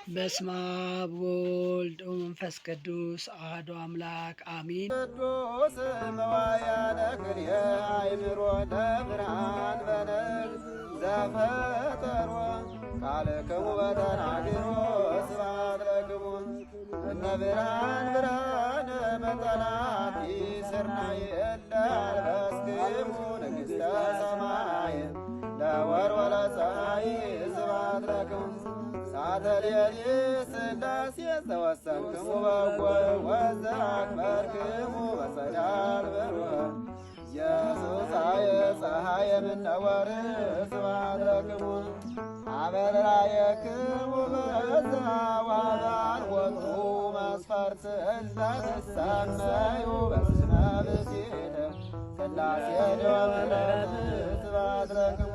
በስመ አብ ወወልድ ወመንፈስ ቅዱስ አሐዱ አምላክ አሚን። ቅዱስ መዋያነ ክልኤ አእምሮ ለብርሃን በነግ ዘፈጠሮ ቃልክሙ በተናግሮ ስብሐት ለክሙ እነ ብርሃን ብርሃነ መጠናት ስርናይ እለ አልበስክሙ ንግሥተ ሰማይ ለወር ወለፀሐይ ስብሐት ለክሙ ሳተ ሌሊት ሥላሴ ዘወሰንክሙ በጎ ወዘአክበርክሙ በጸዳል ብሩህ ኢየሱስ ፀሐይ የምነወር ስብሐት ለክሙ አበራየክሙ በዛ ወአልቦቱ መስፈርት እለ ትሰመዩ በስመ ብእሲት ሥላሴ ድወምረት ስብሐት ለክሙ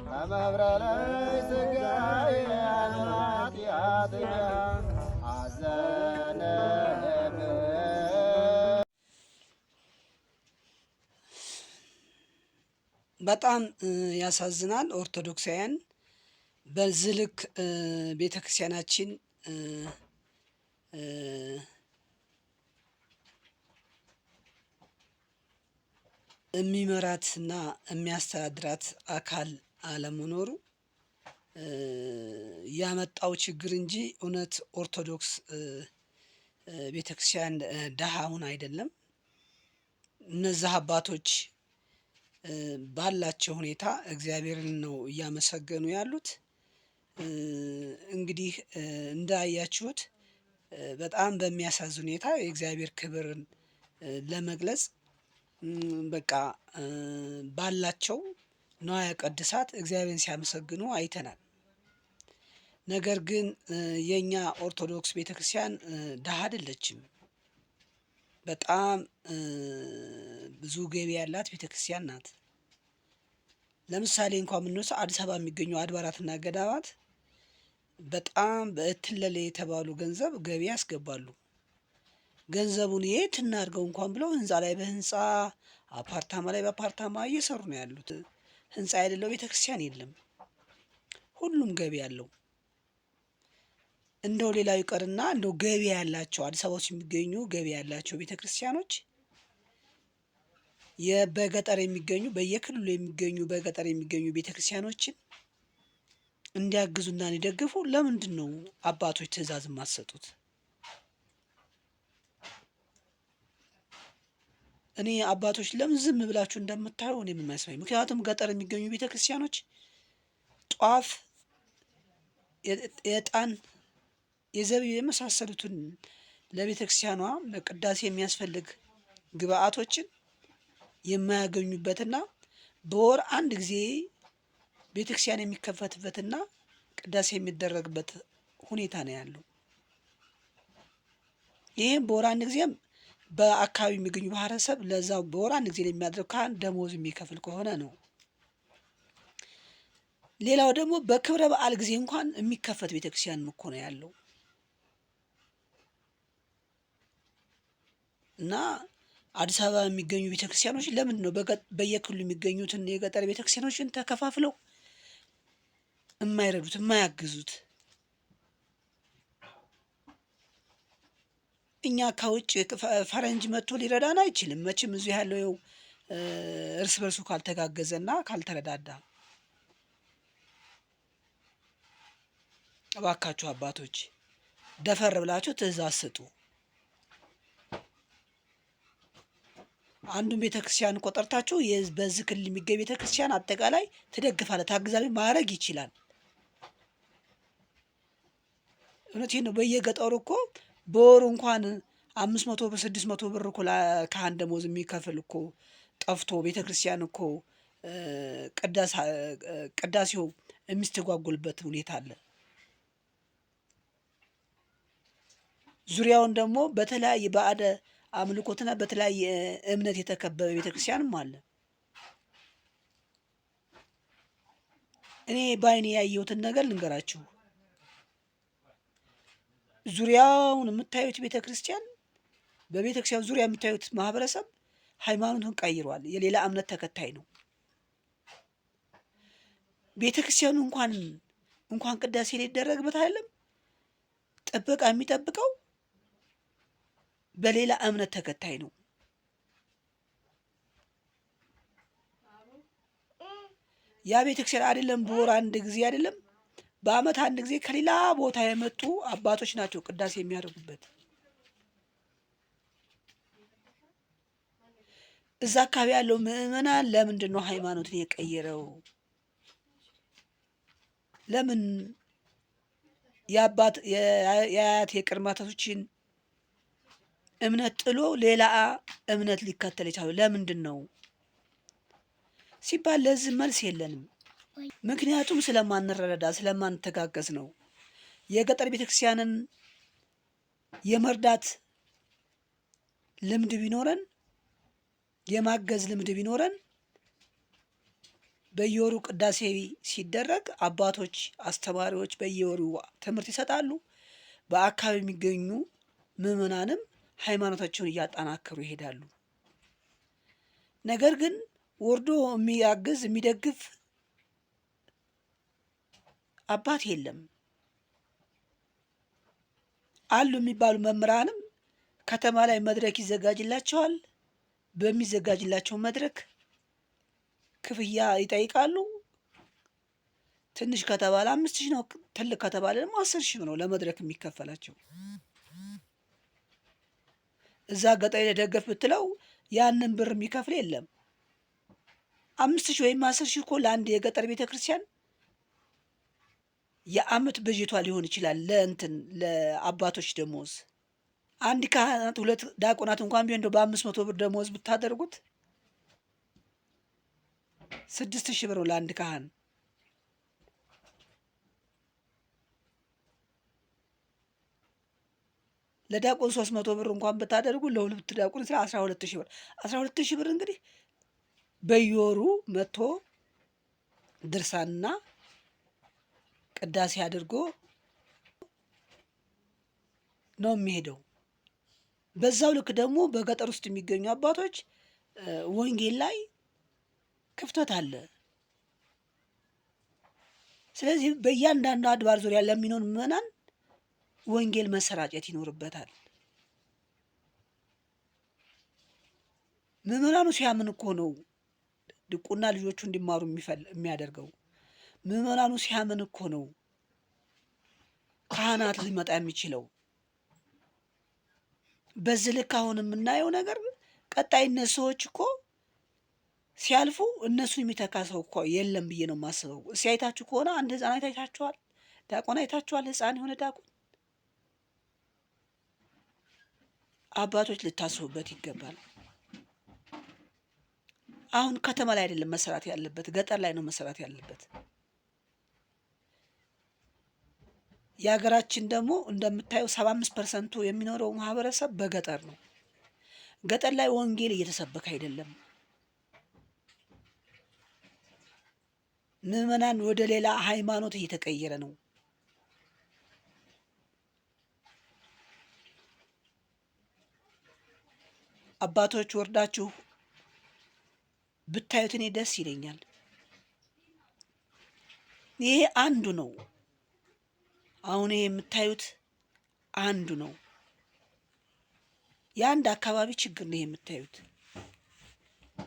ከመብረለይ ሥጋዬ ኃጢአትየ አዘነ በጣም ያሳዝናል። ኦርቶዶክሳውያን በዚህ ልክ ቤተክርስቲያናችን የሚመራትና የሚያስተዳድራት አካል አለመኖሩ ያመጣው ችግር እንጂ እውነት ኦርቶዶክስ ቤተክርስቲያን ደሃ ሁን አይደለም። እነዚህ አባቶች ባላቸው ሁኔታ እግዚአብሔርን ነው እያመሰገኑ ያሉት። እንግዲህ እንዳያችሁት በጣም በሚያሳዝን ሁኔታ የእግዚአብሔር ክብርን ለመግለጽ በቃ ባላቸው ንዋየ ቅድሳት እግዚአብሔርን ሲያመሰግኑ አይተናል። ነገር ግን የእኛ ኦርቶዶክስ ቤተክርስቲያን ድሃ አይደለችም። በጣም ብዙ ገቢ ያላት ቤተክርስቲያን ናት። ለምሳሌ እንኳን ብንወስድ አዲስ አበባ የሚገኙ አድባራትና ገዳማት በጣም በእትለሌ የተባሉ ገንዘብ ገቢ ያስገባሉ። ገንዘቡን የት እናድርገው እንኳን ብለው ህንፃ ላይ በህንፃ አፓርታማ ላይ በአፓርታማ እየሰሩ ነው ያሉት። ህንፃ የሌለው ቤተክርስቲያን የለም። ሁሉም ገቢ ያለው እንደው ሌላው ይቀርና እንደው ገቢ ያላቸው አዲስ አበባ ውስጥ የሚገኙ ገቢ ያላቸው ቤተክርስቲያኖች በገጠር የሚገኙ በየክልሉ የሚገኙ በገጠር የሚገኙ ቤተክርስቲያኖችን እንዲያግዙና እንዲደግፉ ለምንድን ነው አባቶች ትዕዛዝ የማትሰጡት? እኔ አባቶች ለምን ዝም ብላችሁ እንደምታዩ እኔ የማይመስለኝ። ምክንያቱም ገጠር የሚገኙ ቤተክርስቲያኖች ጧፍ፣ የዕጣን፣ የዘቢብ የመሳሰሉትን ለቤተክርስቲያኗ ለቅዳሴ የሚያስፈልግ ግብአቶችን የማያገኙበትና በወር አንድ ጊዜ ቤተክርስቲያን የሚከፈትበትና ቅዳሴ የሚደረግበት ሁኔታ ነው ያለው። ይህም በወር አንድ ጊዜም በአካባቢ የሚገኙ ማህበረሰብ ለዛው በወር አንድ ጊዜ ለሚያደርግ ካህን ደሞዝ የሚከፍል ከሆነ ነው። ሌላው ደግሞ በክብረ በዓል ጊዜ እንኳን የሚከፈት ቤተክርስቲያን እኮ ነው ያለው። እና አዲስ አበባ የሚገኙ ቤተክርስቲያኖች ለምንድን ነው በየክልሉ የሚገኙትን የገጠር ቤተክርስቲያኖችን ተከፋፍለው የማይረዱት የማያግዙት? እኛ ከውጭ ፈረንጅ መጥቶ ሊረዳን አይችልም። መቼም እዚህ ያለው እርስ በርሱ ካልተጋገዘና ካልተረዳዳ። እባካችሁ አባቶች ደፈር ብላችሁ ትዕዛዝ ስጡ። አንዱን ቤተክርስቲያን እኮ ጠርታችሁ በዚህ ክልል የሚገኝ ቤተክርስቲያን አጠቃላይ ትደግፋለህ፣ ታግዛለህ ማድረግ ይችላል። እውነቴን ነው። በየገጠሩ እኮ በወሩ እንኳን 500 ብር 600 ብር እኮ ካህን ደሞዝ የሚከፍል እኮ ጠፍቶ ቤተክርስቲያን እኮ ቅዳሴው የሚስተጓጎልበት ሁኔታ አለ። ዙሪያውን ደግሞ በተለያየ ባዕደ አምልኮትና በተለያየ እምነት የተከበበ ቤተክርስቲያንም አለ። እኔ በዓይኔ ያየሁትን ነገር ልንገራችሁ። ዙሪያውን የምታዩት ቤተክርስቲያን በቤተክርስቲያን ዙሪያ የምታዩት ማህበረሰብ ሃይማኖቱን ቀይሯል። የሌላ እምነት ተከታይ ነው። ቤተክርስቲያኑ እንኳን ቅዳሴ ሊደረግበት አይደለም ጥበቃ የሚጠብቀው በሌላ እምነት ተከታይ ነው። ያ ቤተክርስቲያን አይደለም በወር አንድ ጊዜ አይደለም በዓመት አንድ ጊዜ ከሌላ ቦታ የመጡ አባቶች ናቸው ቅዳሴ የሚያደርጉበት። እዛ አካባቢ ያለው ምዕመናን ለምንድን ነው ሃይማኖትን የቀየረው? ለምን የአባት የአያት የቅድመ አያቶችን እምነት ጥሎ ሌላ እምነት ሊከተል የቻለው ለምንድን ነው ሲባል ለዚህ መልስ የለንም። ምክንያቱም ስለማንረዳዳ ስለማንተጋገዝ ነው። የገጠር ቤተክርስቲያንን የመርዳት ልምድ ቢኖረን፣ የማገዝ ልምድ ቢኖረን፣ በየወሩ ቅዳሴ ሲደረግ አባቶች አስተማሪዎች በየወሩ ትምህርት ይሰጣሉ። በአካባቢ የሚገኙ ምዕመናንም ሃይማኖታቸውን እያጠናከሩ ይሄዳሉ። ነገር ግን ወርዶ የሚያግዝ የሚደግፍ አባት የለም። አሉ የሚባሉ መምህራንም ከተማ ላይ መድረክ ይዘጋጅላቸዋል። በሚዘጋጅላቸው መድረክ ክፍያ ይጠይቃሉ። ትንሽ ከተባለ 5,000 ነው፣ ትልቅ ከተባለ ደግሞ 10,000 ነው ለመድረክ የሚከፈላቸው። እዛ ገጠር ደገፍ ብትለው ያንን ብር የሚከፍል የለም። 5,000 ወይም 10,000 እኮ ለአንድ የገጠር ቤተ ክርስቲያን የዓመት በጀቷ ሊሆን ይችላል። ለእንትን ለአባቶች ደሞዝ አንድ ካህናት ሁለት ዲያቆናት እንኳን ቢሆን እንደው በ500 ብር ደሞዝ ብታደርጉት 6,000 ብር ነው ለአንድ ካህን። ለዲያቆን 300 ብር እንኳን ብታደርጉ ለሁለት ዲያቆን ስለ 12,000 ብር፣ 12,000 ብር እንግዲህ በየወሩ መጥቶ ድርሳንና ቅዳሴ አድርጎ ነው የሚሄደው። በዛው ልክ ደግሞ በገጠር ውስጥ የሚገኙ አባቶች ወንጌል ላይ ክፍተት አለ። ስለዚህ በእያንዳንዱ አድባር ዙሪያ ለሚኖር ምዕመናን ወንጌል መሰራጨት ይኖርበታል። ምዕመናኑ ሲያምን እኮ ነው ድቁና ልጆቹ እንዲማሩ የሚያደርገው። ምዕመናኑ ሲያምን እኮ ነው ካህናት ሊመጣ የሚችለው። በዚህ ልክ አሁን የምናየው ነገር ቀጣይነት ሰዎች እኮ ሲያልፉ እነሱን የሚተካ ሰው እኮ የለም ብዬ ነው የማስበው። እስኪ አይታችሁ ከሆነ አንድ ህፃን አይታችኋል? ዲያቆን አይታችኋል? ህፃን የሆነ ዲያቆን። አባቶች ልታስቡበት ይገባል። አሁን ከተማ ላይ አይደለም መሰራት ያለበት፣ ገጠር ላይ ነው መሰራት ያለበት። የሀገራችን ደግሞ እንደምታየው 75% የሚኖረው ማህበረሰብ በገጠር ነው። ገጠር ላይ ወንጌል እየተሰበከ አይደለም። ምዕመናን ወደ ሌላ ሃይማኖት እየተቀየረ ነው። አባቶች ወርዳችሁ ብታዩት እኔ ደስ ይለኛል። ይሄ አንዱ ነው። አሁን ይሄ የምታዩት አንዱ ነው። የአንድ አካባቢ ችግር ነው የምታዩት።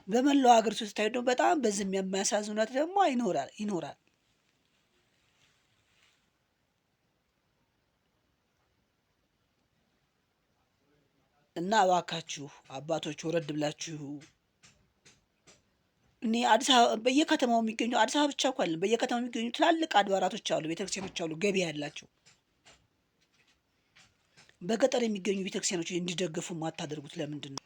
በመላው ሀገሪቱ ስታዩት ደግሞ በጣም በዚህ የሚያሳዝኑት ደግሞ ይኖራል ይኖራል። እና እባካችሁ አባቶች ወረድ ብላችሁ እኔ አዲስ አበባ በየከተማው የሚገኙ፣ አዲስ አበባ ብቻ እኮ አይደለም፣ በየከተማው የሚገኙ ትላልቅ አድባራቶች አሉ፣ ቤተክርስቲያኖች አሉ፣ ገቢ ያላቸው። በገጠር የሚገኙ ቤተክርስቲያኖች እንዲደገፉ ማታደርጉት ለምንድን ነው?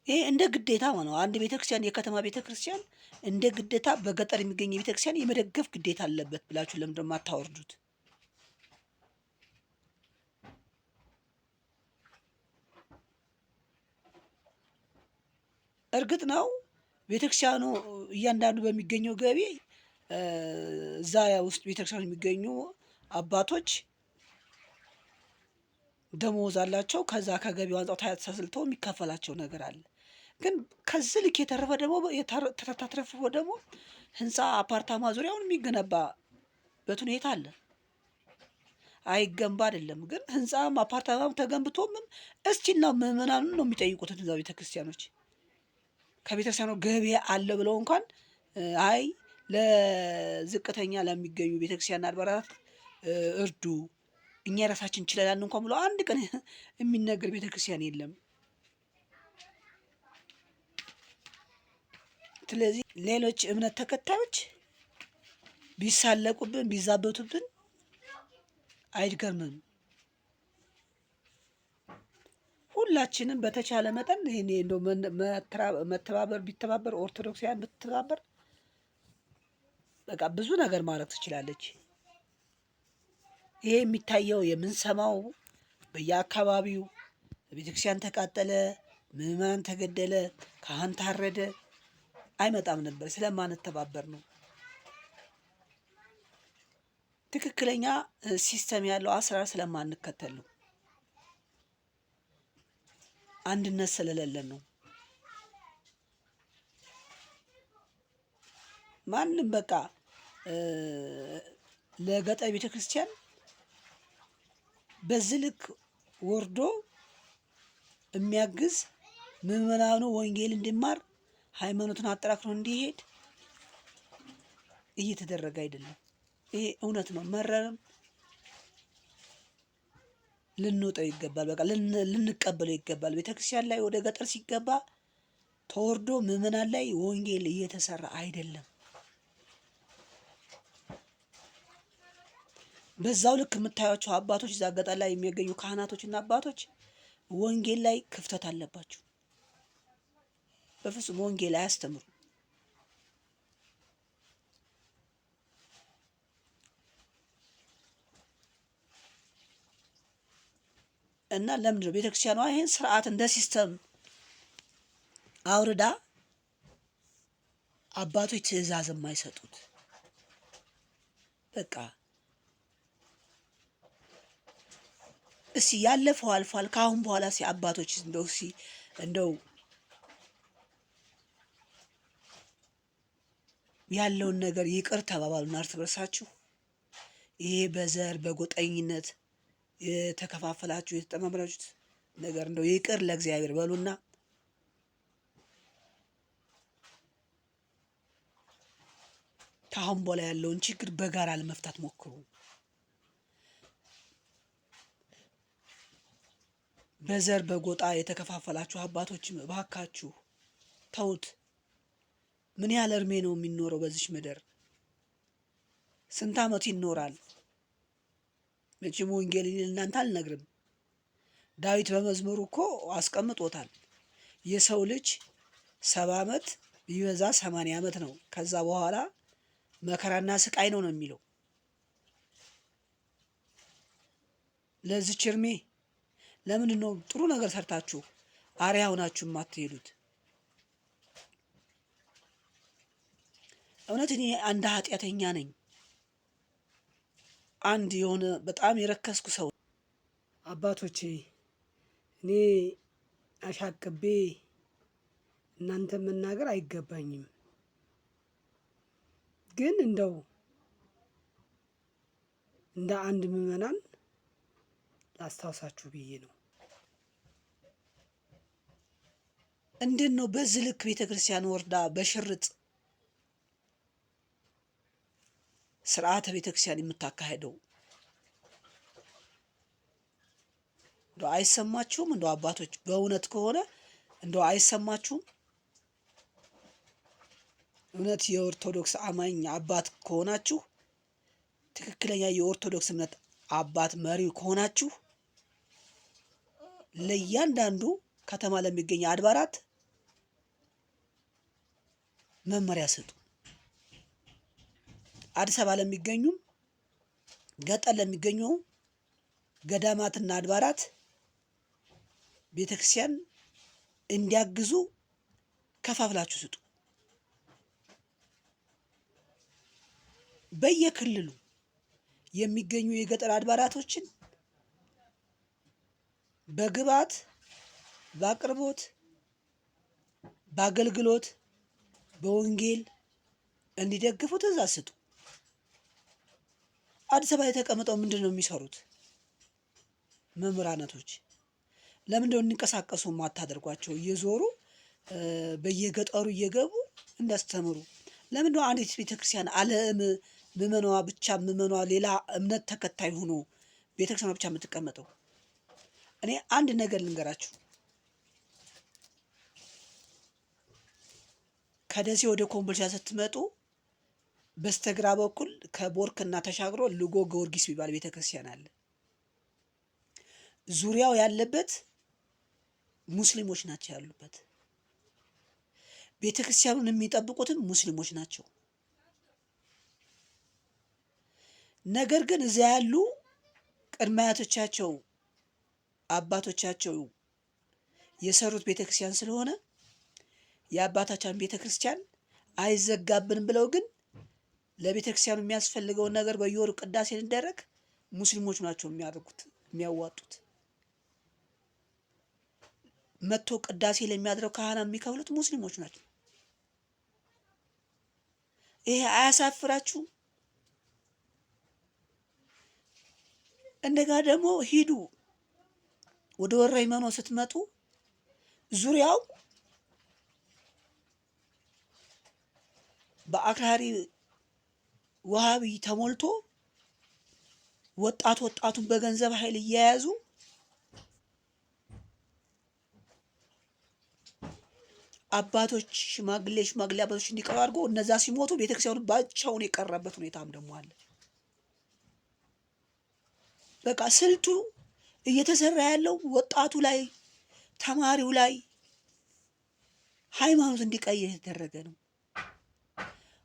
ይሄ እንደ ግዴታ ነው። አንድ ቤተክርስቲያን፣ የከተማ ቤተክርስቲያን እንደ ግዴታ በገጠር የሚገኝ ቤተክርስቲያን የመደገፍ ግዴታ አለበት ብላችሁ ለምንድን ነው የማታወርዱት? እርግጥ ነው ቤተክርስቲያኑ እያንዳንዱ በሚገኘው ገቢ እዛ ውስጥ ቤተክርስቲያኑ የሚገኙ አባቶች ደመወዝ አላቸው። ከዛ ከገቢው አንጻር ተሰልቶ የሚከፈላቸው ነገር አለ። ግን ከዚህ ልክ የተረፈ ደግሞ ተትረፍርፎ ደግሞ ህንፃ አፓርታማ ዙሪያውን የሚገነባበት ሁኔታ አለ። አይገንባ አይደለም፣ ግን ህንፃም አፓርታማም ተገንብቶም እስቲና ምዕመናኑን ነው የሚጠይቁት። እዛ ቤተክርስቲያኖች ከቤተክርስቲያኑ ገቢ አለ ብለው እንኳን አይ ለዝቅተኛ ለሚገኙ ቤተክርስቲያን አድባራት እርዱ፣ እኛ የራሳችን ችለናል እንኳን ብሎ አንድ ቀን የሚነገር ቤተክርስቲያን የለም። ስለዚህ ሌሎች እምነት ተከታዮች ቢሳለቁብን ቢዛበቱብን አይገርምም። ሁላችንም በተቻለ መጠን ይሄኔ እንደው መተባበር ቢተባበር ኦርቶዶክሳውያን ብትተባበር በቃ ብዙ ነገር ማድረግ ትችላለች። ይሄ የሚታየው የምንሰማው በየአካባቢው ቤተክርስቲያን ተቃጠለ፣ ምዕመናን ተገደለ፣ ካህን ታረደ አይመጣም ነበር ስለማንተባበር ነው። ትክክለኛ system ያለው አሰራር ስለማንከተል ነው። አንድነት ስለሌለን ነው። ማንም በቃ ለገጠር ቤተክርስቲያን በዚህ ልክ ወርዶ የሚያግዝ ምዕመናኑ ወንጌል እንዲማር ሃይማኖትን አጠራክሮ እንዲሄድ እየተደረገ አይደለም። ይሄ እውነት ነው። መረርም ልንወጣው ይገባል። በቃ ልንቀበለው ይገባል። ቤተክርስቲያን ላይ ወደ ገጠር ሲገባ ተወርዶ ምዕመናን ላይ ወንጌል እየተሰራ አይደለም። በዛው ልክ የምታዩቸው አባቶች እዛ ገጠር ላይ የሚገኙ ካህናቶችና አባቶች ወንጌል ላይ ክፍተት አለባቸው። በፍጹም ወንጌል አያስተምሩ። እና ለምንድን ነው ቤተክርስቲያኗ ይህን ስርዓት እንደ system አውርዳ አባቶች ትዕዛዝ የማይሰጡት? በቃ እስኪ ያለፈው አልፏል። ከአሁን በኋላ እስኪ አባቶች እንደው እስኪ እንደው ያለውን ነገር ይቅር ተባባሉና እርስ በርሳችሁ ይሄ በዘር በጎጠኝነት የተከፋፈላችሁ የተጠማመራችሁት ነገር እንደው ይቅር ለእግዚአብሔር በሉና ከአሁን በኋላ ያለውን ችግር በጋራ ለመፍታት ሞክሩ። በዘር በጎጣ የተከፋፈላችሁ አባቶችም እባካችሁ ተውት። ምን ያህል እድሜ ነው የሚኖረው በዚች ምድር? ስንት ዓመት ይኖራል? መቼም ወንጌል እናንተ አልነግርም። ዳዊት በመዝሙሩ እኮ አስቀምጦታል። የሰው ልጅ 70 ዓመት ቢበዛ 80 ዓመት ነው። ከዛ በኋላ መከራና ስቃይ ነው ነው የሚለው። ለዚች እድሜ ለምንድን ነው ጥሩ ነገር ሰርታችሁ አርአያ ሆናችሁ የማትሄዱት? እውነት እኔ አንድ ኃጢአተኛ ነኝ። አንድ የሆነ በጣም የረከስኩ ሰው። አባቶቼ እኔ አሻቅቤ እናንተ መናገር አይገባኝም፣ ግን እንደው እንደ አንድ ምዕመናን ላስታውሳችሁ ብዬ ነው። እንዴት ነው በዚህ ልክ ቤተ ክርስቲያን ወርዳ በሽርጥ ስርዓተ ቤተ ክርስቲያን የምታካሄደው? እንደው አይሰማችሁም? እንደው አባቶች በእውነት ከሆነ እንደው አይሰማችሁም? እውነት የኦርቶዶክስ አማኝ አባት ከሆናችሁ፣ ትክክለኛ የኦርቶዶክስ እምነት አባት መሪ ከሆናችሁ ለእያንዳንዱ ከተማ ለሚገኝ አድባራት መመሪያ ስጡ። አዲስ አበባ ለሚገኙም ገጠር ለሚገኙ ገዳማትና አድባራት ቤተክርስቲያን እንዲያግዙ ከፋፍላችሁ ስጡ። በየክልሉ የሚገኙ የገጠር አድባራቶችን በግብዓት፣ በአቅርቦት፣ በአገልግሎት፣ በወንጌል እንዲደግፉ ትእዛዝ ስጡ። አዲስ አበባ የተቀመጠው ምንድን ነው የሚሰሩት? መምህራናቶች ለምንድነው እንዲንቀሳቀሱ ማታደርጓቸው? እየዞሩ በየገጠሩ እየገቡ እንዲያስተምሩ። ለምንድነው አንዲት ቤተክርስቲያን አለ ምዕመኗ ብቻ፣ ምዕመኗ ሌላ እምነት ተከታይ ሆኖ ቤተክርስቲያኗ ብቻ የምትቀመጠው? እኔ አንድ ነገር ልንገራችሁ። ከደሴ ወደ ኮምቦልቻ ስትመጡ በስተግራ በኩል ከቦርክና ተሻግሮ ልጎ ጊዮርጊስ የሚባል ቤተክርስቲያን አለ። ዙሪያው ያለበት ሙስሊሞች ናቸው ያሉበት። ቤተክርስቲያኑን የሚጠብቁትም ሙስሊሞች ናቸው። ነገር ግን እዚያ ያሉ ቅድመ አያቶቻቸው አባቶቻቸው የሰሩት ቤተክርስቲያን ስለሆነ የአባታቸውን ቤተክርስቲያን አይዘጋብንም ብለው ግን ለቤተክርስቲያኑ የሚያስፈልገውን ነገር በየወሩ ቅዳሴ እንዲደረግ ሙስሊሞች ናቸው የሚያደርጉት፣ የሚያዋጡት። መጥቶ ቅዳሴ ለሚያድረው ካህና የሚከፍሉት ሙስሊሞች ናቸው። ይሄ አያሳፍራችሁም? እንደገና ደግሞ ሂዱ ወደ ወረይመኖ ስትመጡ ዙሪያው በአክራሪ ወሃቢ ተሞልቶ ወጣት ወጣቱን በገንዘብ ኃይል እየያዙ አባቶች ሽማግሌ ሽማግሌ አባቶች እንዲቀሩ አድርጎ እነዛ ሲሞቱ ቤተክርስቲያኑ ብቻውን የቀረበት ሁኔታም ደግሞ አለ። በቃ ስልቱ እየተሰራ ያለው ወጣቱ ላይ፣ ተማሪው ላይ ሃይማኖት እንዲቀይር የተደረገ ነው።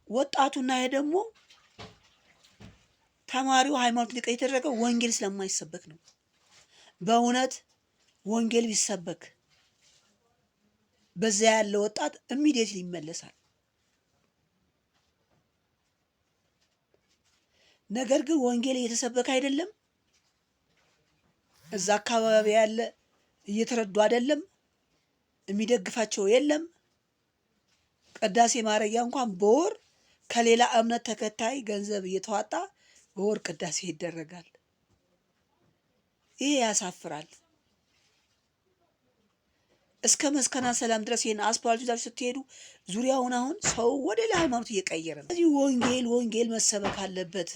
ወጣቱና ይሄ ደግሞ ተማሪው ሃይማኖት እንዲቀይር የተደረገው ወንጌል ስለማይሰበክ ነው። በእውነት ወንጌል ቢሰበክ በዛ ያለ ወጣት immediately ይመለሳል። ነገር ግን ወንጌል እየተሰበከ አይደለም። እዛ አካባቢ ያለ እየተረዱ አይደለም። የሚደግፋቸው የለም። ቅዳሴ ማድረጊያ እንኳን በወር ከሌላ እምነት ተከታይ ገንዘብ እየተዋጣ በወር ቅዳሴ ይደረጋል። ይሄ ያሳፍራል። እስከ መስከና ሰላም ድረስ ይህን አስፓልት ይዛችሁ ስትሄዱ ዙሪያውን አሁን ሰው ወደ ሌላ ሃይማኖት እየቀየረ ነው። ስለዚህ ወንጌል ወንጌል መሰበክ አለበት።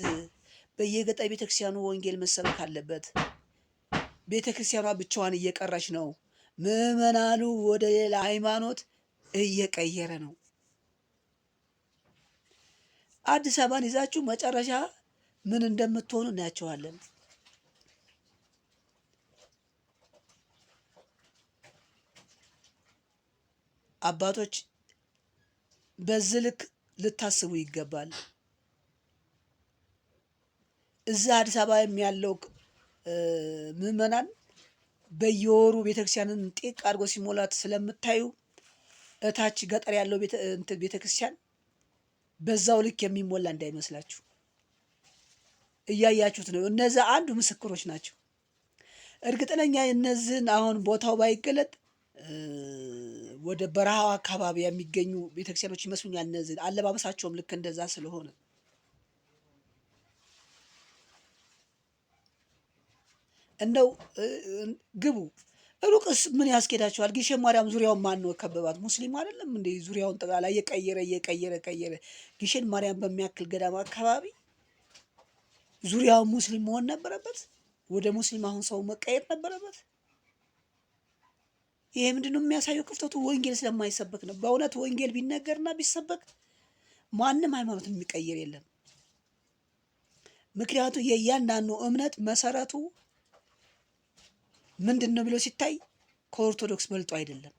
በየገጠር ቤተክርስቲያኑ ወንጌል መሰበክ አለበት። ቤተክርስቲያኗ ብቻዋን እየቀረች ነው። ምዕመናኑ ወደ ሌላ ሃይማኖት እየቀየረ ነው። አዲስ አበባን ይዛችሁ መጨረሻ ምን እንደምትሆኑ እናያቸዋለን። አባቶች በዚህ ልክ ልታስቡ ይገባል። እዛ አዲስ አበባ ያለው ምዕመናን በየወሩ ቤተክርስቲያንን ጤቅ አድርጎ ሲሞላት ስለምታዩ እታች ገጠር ያለው ቤተክርስቲያን በዛው ልክ የሚሞላ እንዳይመስላችሁ፣ እያያችሁት ነው። እነዛ አንዱ ምስክሮች ናቸው። እርግጠኛ እነዚህን አሁን ቦታው ባይገለጥ ወደ በረሃው አካባቢ የሚገኙ ቤተክርስቲያኖች ይመስሉኛል። እነዚህ አለባበሳቸውም ልክ እንደዛ ስለሆነ እንደው ግቡ። ሩቅስ ምን ያስኬዳቸዋል? ግሸን ማርያም ዙሪያውን ማን ነው ከበባት? ሙስሊም አይደለም እንዴ? ዙሪያውን ጠቅላላ እየቀየረ እየቀየረ ቀየረ። ግሸን ማርያም በሚያክል ገዳም አካባቢ ዙሪያውን ሙስሊም መሆን ነበረበት። ወደ ሙስሊም አሁን ሰው መቀየር ነበረበት። ይሄ ምንድነው የሚያሳየው? ክፍተቱ ወንጌል ስለማይሰበክ ነው። በእውነት ወንጌል ቢነገርና ቢሰበክ ማንም ሃይማኖት የሚቀይር የለም። ምክንያቱ የእያንዳንዱ እምነት መሰረቱ ምንድን ነው ብሎ ሲታይ ከኦርቶዶክስ በልጦ አይደለም።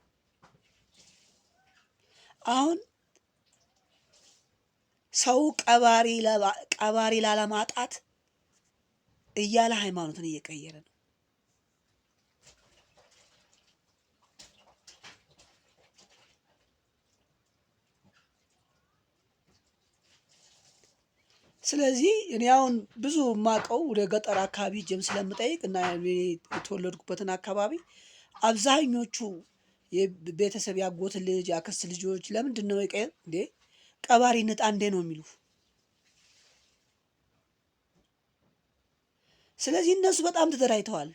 አሁን ሰው ቀባሪ ላለማጣት እያለ ሃይማኖትን እየቀየረ ነው። ስለዚህ እኔ አሁን ብዙ የማውቀው ወደ ገጠር አካባቢ ጀም ስለምጠይቅ እና የተወለድኩበትን አካባቢ አብዛኞቹ የቤተሰብ ያጎት ልጅ ያክስት ልጆች ለምንድን ነው የቀየር እንዴ ቀባሪነት አንዴ ነው የሚሉ። ስለዚህ እነሱ በጣም ተደራጅተዋል።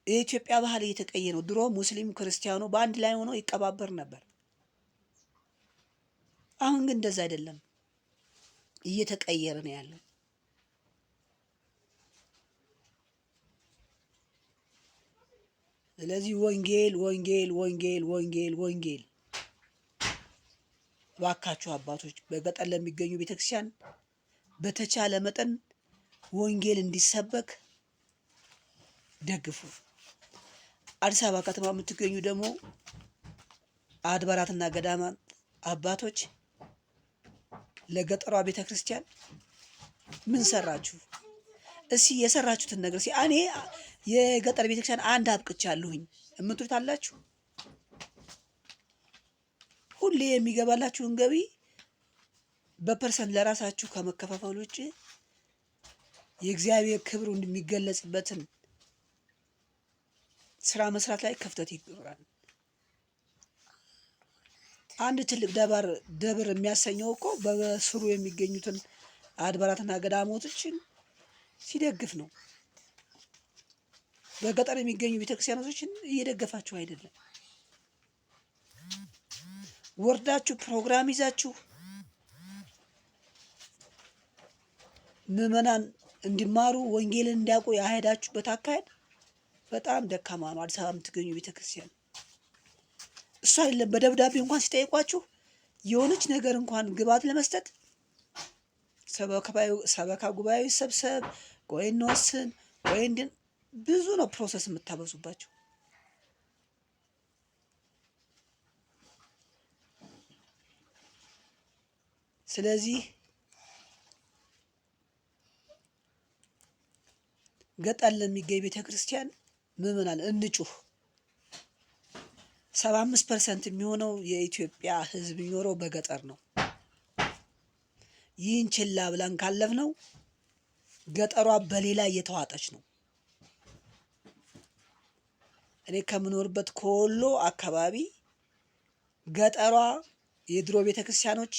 የኢትዮጵያ ባህል እየተቀየረ ነው። ድሮ ሙስሊም ክርስቲያኑ በአንድ ላይ ሆኖ ይቀባበር ነበር። አሁን ግን እንደዛ አይደለም፣ እየተቀየረ ነው ያለው። ስለዚህ ወንጌል ወንጌል ወንጌል ወንጌል ወንጌል እባካችሁ አባቶች በገጠር ለሚገኙ ቤተክርስቲያን በተቻለ መጠን ወንጌል እንዲሰበክ ደግፉ። አዲስ አበባ ከተማ የምትገኙ ደግሞ አድባራትና ገዳማት አባቶች ለገጠሯ ቤተ ክርስቲያን ምን ሰራችሁ? እስኪ የሰራችሁትን ነገር እስኪ እኔ የገጠር ቤተክርስቲያን አንድ አብቅቻለሁኝ የምትሉት አላችሁ? ሁሌ የሚገባላችሁን ገቢ በ percent ለራሳችሁ ከመከፋፈል ውጭ የእግዚአብሔር ክብሩ የሚገለጽበትን ስራ መስራት ላይ ክፍተት ይኖራል። አንድ ትልቅ ደብር የሚያሰኘው እኮ በስሩ የሚገኙትን አድባራትና ገዳሞቶችን ሲደግፍ ነው። በገጠር የሚገኙ ቤተክርስቲያኖችን እየደገፋችሁ አይደለም። ወርዳችሁ ፕሮግራም ይዛችሁ ምዕመናን እንዲማሩ ወንጌልን እንዲያውቁ ያሄዳችሁበት አካሄድ በጣም ደካማ ነው። አዲስ አበባ የምትገኙ ቤተክርስቲያን እሱ አይደለም በደብዳቤ እንኳን ሲጠይቋችሁ የሆነች ነገር እንኳን ግብዓት ለመስጠት ሰበካ ጉባኤ ይሰብሰብ፣ ቆይ እንወስን፣ ቆይ እንድን ብዙ ነው process የምታበዙባቸው። ስለዚህ ገጠር ለሚገኝ ቤተ ክርስቲያን ምዕመናን እንጩህ። 75% የሚሆነው የኢትዮጵያ ሕዝብ የሚኖረው በገጠር ነው። ይህን ችላ ብለን ካለፍነው ገጠሯ በሌላ እየተዋጠች ነው። እኔ ከምኖርበት ከወሎ አካባቢ ገጠሯ የድሮ ቤተ ክርስቲያኖች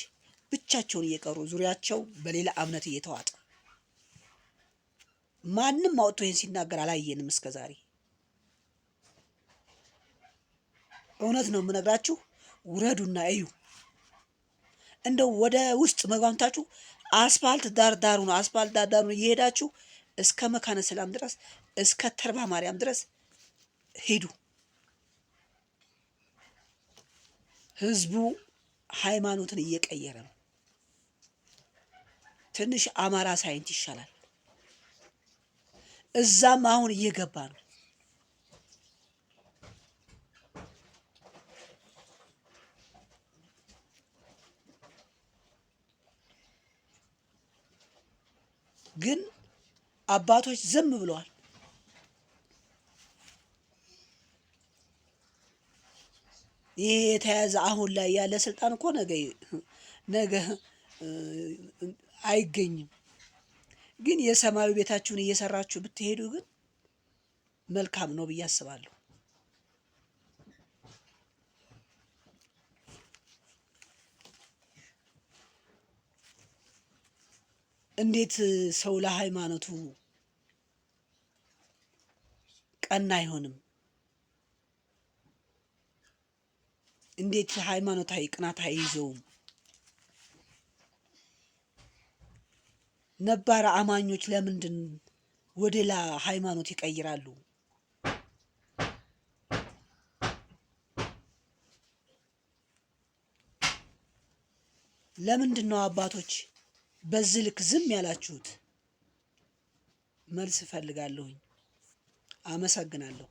ብቻቸውን እየቀሩ ዙሪያቸው በሌላ እምነት እየተዋጠ ማንም አውጥቶ ይህን ሲናገር አላየንም እስከ ዛሬ። እውነት ነው የምነግራችሁ። ውረዱና እዩ። እንደው ወደ ውስጥ መግባምታችሁ አስፋልት ዳር ዳሩን አስፋልት ዳር ዳሩን እየሄዳችሁ እስከ መካነ ሰላም ድረስ እስከ ተርባ ማርያም ድረስ ሂዱ። ህዝቡ ሃይማኖትን እየቀየረ ነው። ትንሽ አማራ ሳይንት ይሻላል። እዛም አሁን እየገባ ነው። ግን አባቶች ዝም ብለዋል። ይሄ የተያዘ አሁን ላይ ያለ ስልጣን እኮ ነገ ነገ አይገኝም። ግን የሰማዩ ቤታችሁን እየሰራችሁ ብትሄዱ ግን መልካም ነው ብዬ አስባለሁ። እንዴት ሰው ለሃይማኖቱ ቀና አይሆንም? እንዴት ሃይማኖታዊ ቅናት አይይዘውም? ነባር አማኞች ለምንድን ወደ ሌላ ሃይማኖት ይቀይራሉ? ለምንድን ነው አባቶች በዚህ ልክ ዝም ያላችሁት? መልስ እፈልጋለሁኝ። አመሰግናለሁ።